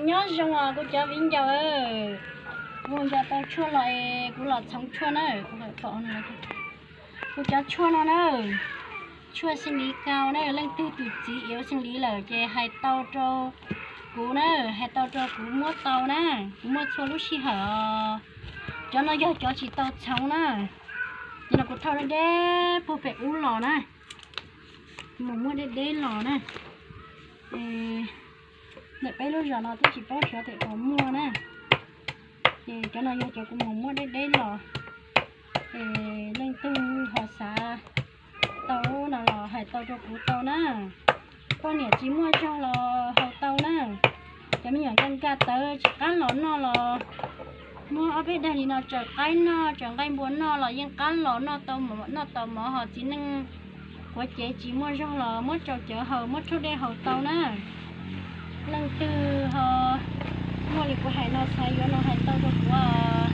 Nyob zoo os kuv cov viv ncaus, kuv nco tau tshuaj los es kuv los txhoov tshuaj na. Kuv cov tshuaj no na, tshuaj xeeb lis kau na, leej twg tus txiv yuav xeeb lis lawm ces hais tau rau kuv na, hais tau rau kuv muab tau na, kuv muaj txhua lub sij hawm os. Cov no yog cov tsis tau txhoov na, ces no kuv thauj deb deb puag pem ub los na, kuv mus muab deb deb los na. Ntawm peb lub zos no twb tsis paub xyov tej puas muaj na. Ces cov no yog cov kuv mus muab deb deb los. Ces leej twg ho xav tau no los hais tau rau kuv tau na. Poj niam tsis muaj zog los haus tau na. Cov me nyuam nkag nkag tawv tsis qab los noj los muab ob peb daim li no tsaws qaib noj, tsaws nqaij npua noj los yeej qab los noj tau, noj tau mov. Ho txiv neej quav cev tsis muaj zog los muab tsau cawv haus, muab rhaub dej haus tau na. Leej twg ho muaj li kuv hais no xav yuav no hais tau rau kuv os.